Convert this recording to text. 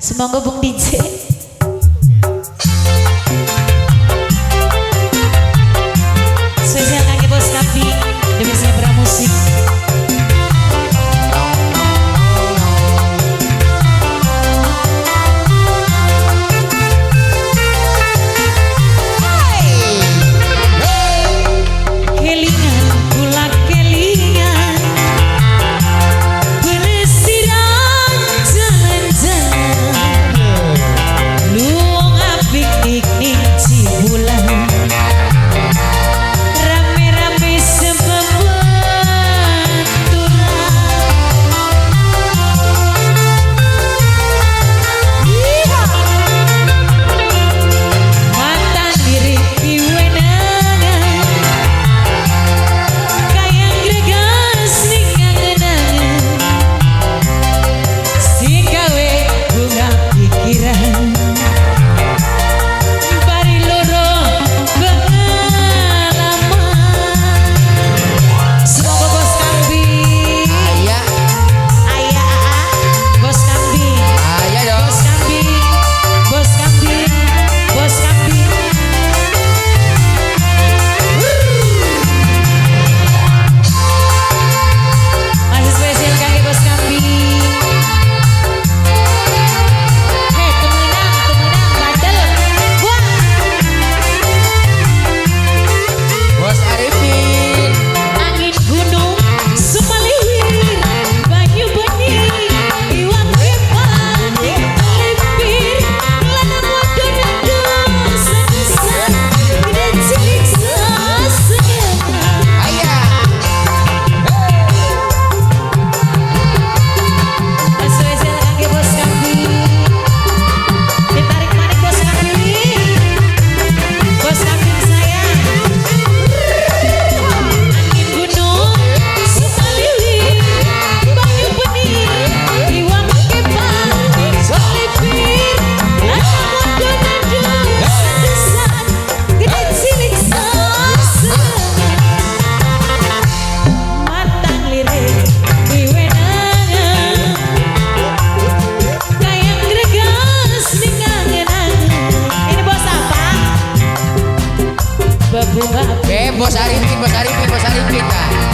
Semoga Bung DJ. Spesial kaki bos kambing demi saya musik. Kelingan kula kelingan pelesiran jalan-jalan lunga piknik ning Cibulan rame-rame sebebaturan mata diri piwenangan kayang gregas ning angen-angen sing gawe bunga pikiran bari loro pengalaman. Semoga bos kambing Ayah, ayah aa bos kambing ayah dong. bos kambing bos kambing bos kambing. Masih spesial kaki bos kambing. Hei temenang temenang bandel wah. Bos Arifin. Angin gunung sumaliwir banyu bening iwak kepan lipir lanang wadon dosa-dosa gede cilik sasengan. Ayah. Spesial kaki bos kambing ditarik manik bos kambing bos kambing sayang. Angin gunung sumaliwir banyu bening iwak kepan lipir lanang wadon dosa-dosa gede cilik sasengan matang lirik diwenangan kayang gregas ning angen-angen. Ini bos apa? Bebunga Bos Arifin, bos Arifin, bos Arifin. Kak.